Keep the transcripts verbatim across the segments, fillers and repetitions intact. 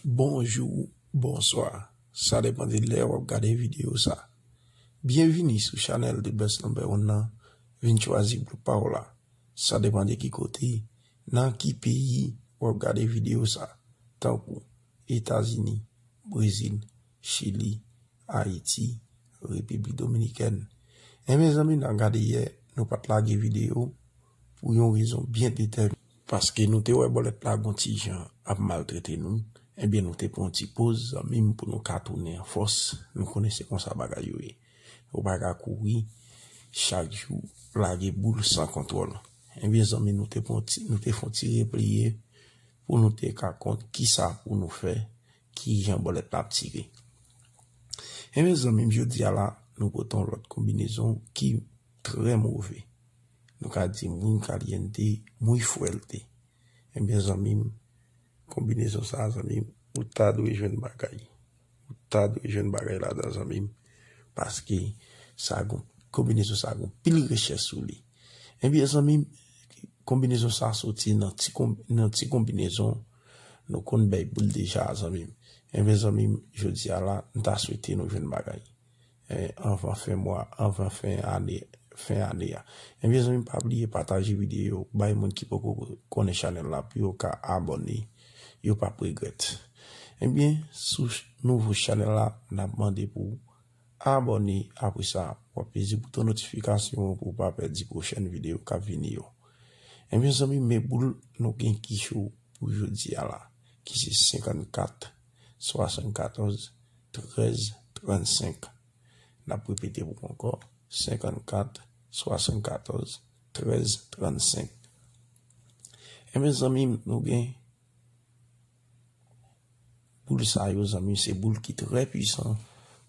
Bonjou, bonswa. Sa depann de lè w ap gade videyo sa. Byenvini sou chanèl The Best Number One nan. Vin chwazi gwoup pa w la. Sa depann de ki kote, nan ki peyi w ap gade videyo sa, tankou Etazini, Brezil, Chili, Ayiti, Repiblik Dominikèn. Enben zanmi, n ap gade yè, nou pa t lage videyo pou yon rezon byen detèmine. Paske nou te wè bòlèt la gon ti jan ap maltrete nou, enben nou te pran yon ti poz, zanmi m, pou nou ka tounen an fòs. Nou konnen se konsa bagay yo ye. Ou pa ka kouri chak jou, lage boul san kontwòl. Enben zanmi, nou te pran ti, nou te fè yon ti repliye pou nou te ka konn kisa pou nou fè, ki jan bòlèt la ap tire. Enben zanmi m, jodi a la, nou pote yon lòt konbinezon ki trè move. Nou ka di muy caliente, muy fuerte. Enben zanmi m, konbinezon sa, zanmi m, ou ta dwe jwenn bagay. Ou ta dwe jwenn bagay ladan, zanmi m, paske sa gon, konbinezon sa gon pil richès sou li. Enben zanmi m, konbinezon sa soti nan ti konb-, nan ti konbinezon nou konn bay boul deja, zanmi m. Enben zanmi m, jodi a la, m ta swete nou jwenn bagay, eh, anvan fen mwa, anvan fen ane, fen ane a. Enben zanmi m, pa bliye pataje videyo, bay moun ki poko konnen chanèl la pou yo ka abòne, yo p ap regrèt. Enben, sou ch-, nouvo chanèl la, n ap mande pou w abòne, apre sa, w ap peze bouton notifikasyon an pou w pa pèdi pwochèn videyo k ap vini yo. Enben zanmi m, men boul nou gen ki cho pou jodi a la, ki se senkannkat, swasannkatòz, trèz, trannsenk. N ap repete pou w ankò, senkannkat, swasannkatòz, trèz, trannsenk. Enben zanmi m, nou gen boul sa yo, zanmi m, se boul ki trè pwisan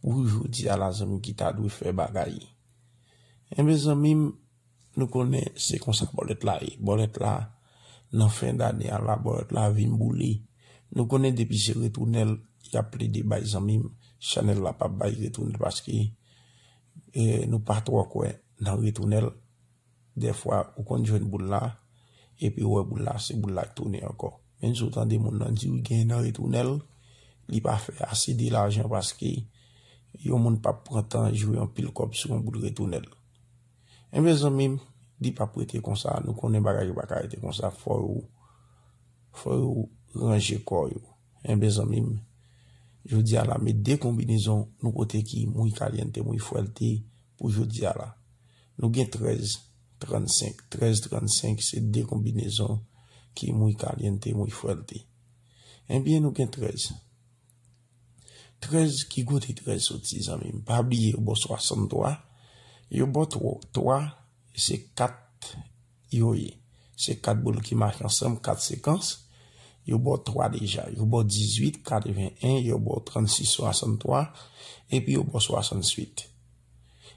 pou jodi a la, zanmi m, ki ta dwe fè bagay. Enben zanmi m, nou konnen se konsa bòlèt la ye. Bòlèt la, nan fen dane a la, bòlèt la vin boule. Nou konnen depi se retounèl y ap plede bay, zanmi m, chanèl la p ap bay retounèl paske, eh, nou pa twò kwè nan retounèl. Dèfwa, ou konn jwenn boul la, epi ou wè boul la, se boul la k tounen ankò. Men si w tande moun nan di w gen nan retounèl, li pa fè ase de lajan paske yon moun p ap pran tan jwe anpil kòb sou yon boul retounèl. Enben zanmi m, li p ap rete konsa, nou konnen bagay yo pa ka rete konsa, fò yo, fò yo ranje kò yo. Enben zanmi m, jodi a la, men de konbinezon nou pote ki muy caliente, muy fuerte pou jodi a la. Nou gen trèz trannsenk. Trèz trannsenk se de konbinezon ki muy caliente, muy fuerte. Enben, nou gen trèz. Trèz, ki kote trèz soti, zanmi m? Pa bliye, yo ba w swasanntwa, yo ba w twa, twa, se kat yo ye. Se kat boul ki mache ansanm, kat sekans. Yo ba w twa deja. Yo ba w dizuit, katreven en, yo ba w trannsis, swasanntwa, epi yo ba w swasannwit.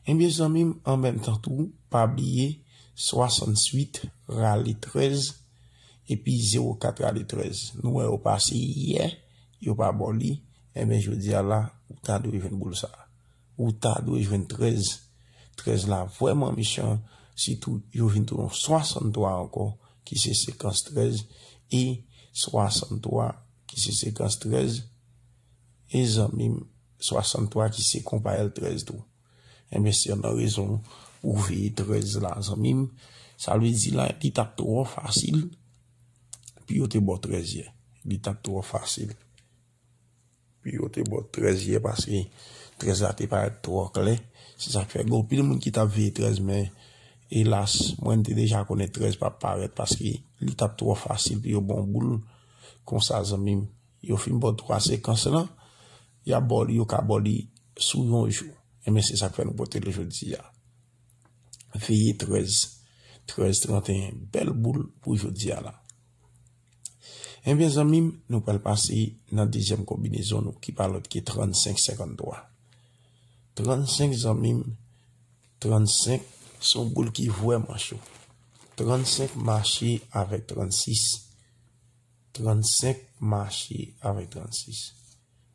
Enben, zanmi m, an menm tan tou, pa bliye, swasannnwit rale trèz, epi zewo kat rale trèz. Nou wè yo pase yè, yo pa ba w li, enben, jodi a la, ou ta dwe jwenn boul sa. Ou ta dwe jwenn trèz. Trèz la vrèman mechan, sitou yo vin tounen swasanntwa ankò, ki se sekans trèz, e swasanntwa, ki se sekans trèz, e zanmi m, swasanntwa ki se konpayèl trèz tou. Enben, se nan rezon ou veye trèz la, zanmi m. Sa vle di la, li t ap twò fasil pou yo te ba w trèz yè. Li t ap twò fasil pou yo te ba w trèz yè, paske trèz la te parèt twò klè. Se sa k fè gen anpil moun ki t ap veye trèz, men elas, mwen m te deja konnen trèz p ap parèt, paske li t ap twò fasil pou yo ba w boul konsa, zanmi m. Yo fin ba w twa sekans lan, y ap ba w li, yo ka ba w li sou yon jou. Enben, se sa k fè nou pote l jodi a. Veye trèz, trèz trannteyen, bèl boul pou jodi a la. Enben, zanmi m, nou pral pase nan dezyèm konbinezon nou, ki pa lòt ke trannsenk senkanntwa. Trannsenk, zanmi m, trannsenk se yon boul ki vrèman cho. Trannsenk mache avèk trannsis. Trannsenk mache avèk trannsis.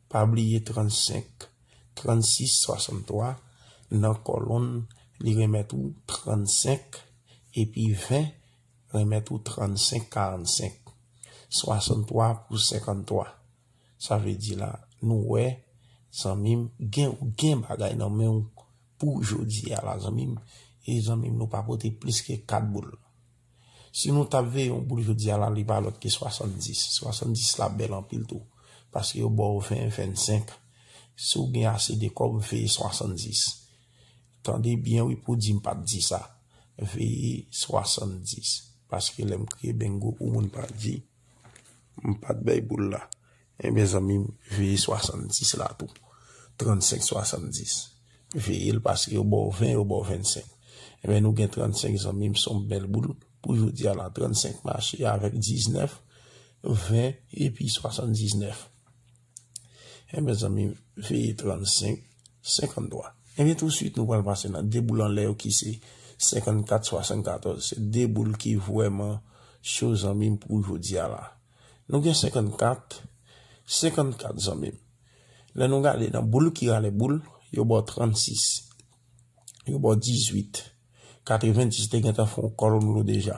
Pa bliye trannsenk, trannsis, swasanntwa, nan kòlonn, li remèt ou trannsenk, epi ven, remèt ou trannsenk karannsenk, swasanntwa pou senkanntwa. Sa vle di la, nou wè, zanmi m, gen, gen bagay nan men w pou jodi a la, zanmi m. E zanmi m, nou pa pote plis ke kat boul. Si nou t ap veye yon boul jodi a la, li pa lòt ke swasanndis. Swasanndis la bèl anpil tou. Paske yo ba w ven, vennsenk. Si w gen ase de kòb, veye swasanndis. Tande byen wi pou di m pa t di sa. Veye swasanndis. Paske lè m kriye bengo pou moun pa di, m pa t bay boul la. Ebyen, zanmi m, veye swasanndis la tou. Trannsenk swasanndis. Veye l paske yo ba w ven, yo ba w vennsenk. Ebyen, nou gen trannsenk, zanmi m, se yon bèl boul. Pou jodi a la, trannsenk mache avèk diznèf, ven epi swasanndisnèf. Ebyen, zanmi m, veye trannsenk, senkanntwa. Ebyen, tousuit, nou pral pase nan de boul anlè yo ki se senkannkat, swasannkatòz. Se de boul ki vrèman cho, zanmi m, pou jodi a la. Nou gen senkannkat, senkannkat, zanmi m. Lè nou gade nan boul ki rale boul, yo ba w trannsis, yo ba w dizuit. Katrevendis te gentan fè yon kòlonn lo deja.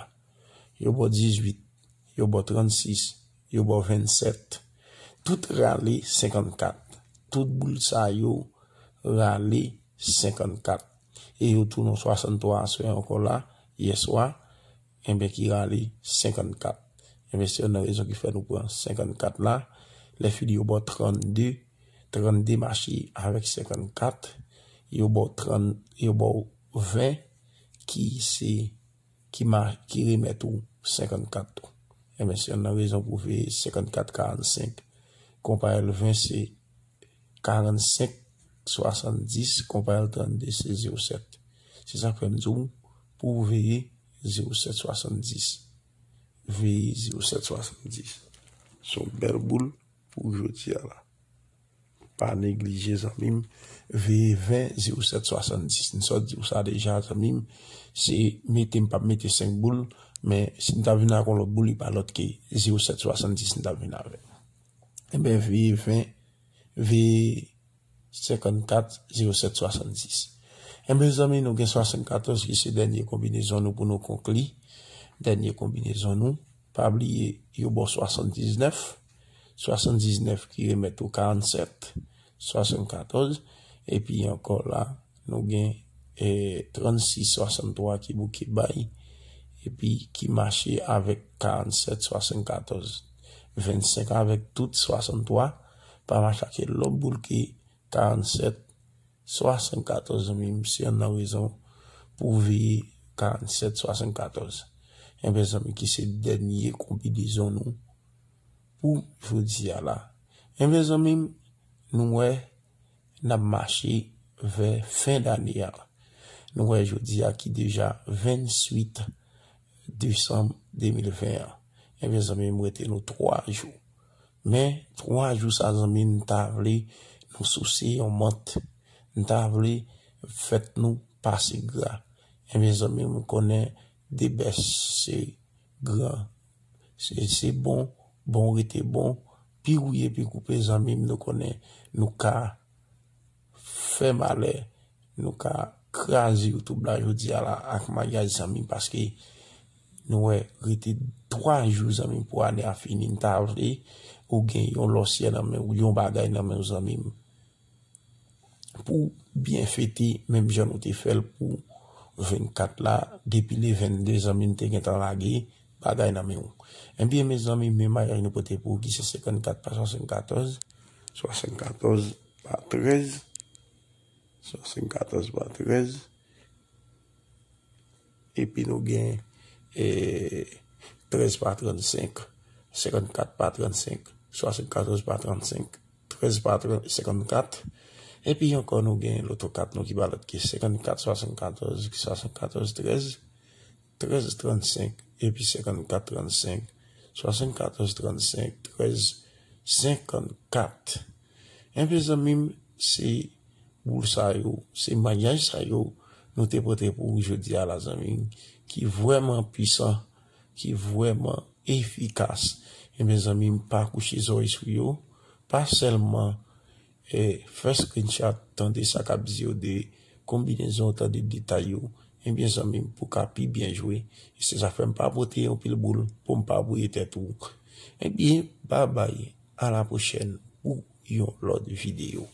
Yo ba w dizuit, yo ba w trannsis, yo ba w vennsèt. Tout rale senkannkat. Tout boul sa yo rale senkannkat. E yo tounen swasanntwa aswè ankò la, yèswa, enben ki rale senkannkat. Enben se youn nan rezon ki fè nou pran senkannkat la. Lè fini yo ba w trannde, trannde mache avèk senkannkat, yo ba w trant, yo ba w ven ki se, ki ma, ki remèt ou senkannkat tou. Enben se youn nan rezon pou veye senkannkat karannsenk, konpayèl ven se karannsenk swasanndis, konpayèl trannde se zewo sèt. Se sa k fè m di w pou w veye zewo sèt swasanndis. Veye zewo sèt swasanndis. Se yon bèl boul pou jodi a la. Pa neglije zanmi m, veye ven zewo sèt swasanndis. M sot di w sa deja zanmi m, se mete m p ap mete senk boul, men si m ta vin ak yon lòt boul, li pa lòt ke zewo sèt swasanndis m ta vin avè l. Enben, veye ven, veye senkannkat, zewo sèt swasanndis. Enben, zanmi, nou gen swasannkatòz ki se dènye konbinezon nou pou nou konkli. Dènye konbinezon nou, pa bliye, yo ba w swasanndiznèf, swasanndiznèf ki remèt ou karannsèt, swasannkatòz, epi ankò la, nou gen, e, trannsis swasanntwa ki bouke bay, epi ki mache avèk karannsèt swasannkatòz. Vennsenk avèk tout swasanntwa, pa mache ak lòt boul ke karannsèt swasannkatòz, zanmi m, se youn nan rezon pou veye karannsèt swasannkatòz. Enben, zanmi, ki se dènye konbinezon nou pou jodi a la. Enben, zanmi m, nou wè n ap mache vè fen dane a. Nou wè jodi a ki deja venntuit desanm de mil ven an. Enben, zanmi m, rete nou twa jou. Men, twa jou sa, zanmi m, m ta vle nou souse yon mant. M ta vle fèt nou pase gra. Enben, zanmi m, konnen de bès se gran. Se, se bon, bon rete bon. Pi wouye, pi koupe, zanmi m, nou konnen nou ka fè malè, nou ka kraze YouTube la jodi a la ak maryaj, zanmi m, paske nou wè rete twa jou, zanmi m, pou ane a fini. M ta vle ou gen yon lòsyè nan men w, yon bagay nan men w, zanmi m, pou byen fete, menm jan nou te fè l pou vennkat la, depi le vennde, zanmi m, te gentan lage bagay nan men w. Enben, mezanmi, men maryaj nou pote pou ou ki se senkannkat pa swasannkatòz, swasannkatòz pa trèz, swasannkatòz pa trèz, epi nou gen, e, trèz pa trannsenk, senkannkat pa trannsenk, swasannkatòz pa trannsenk, trèz pa tran-, senkannkat. Epi ankò, nou gen loto kat nou ki pa lòt ke senkannkat swasannkatòz, swasannkatòz trèz, trèz trannsenk, epi senkannkat trannsenk, swasannkatòz trannsenk, trèz senkannkat. Enben, zanmi m, se boul sa yo, se maryaj sa yo, nou te pote pou ou jodi a la, zanmi m, ki vrèman pwisan, ki vrèman efikas. Enben, zanmi m, pa kouche zòrèy sou yo, pa sèlman, e, fè screenshot, tande sa k ap di yo de konbinezon, tande detay yo, Ebyen, zanmi m, pou ka pi byen jwe, e se sa fè m pa pote yon pil boul pou m pa bwouye tèt ou. Ebyen, babay, a la pwochèn pou yon lòt videyo.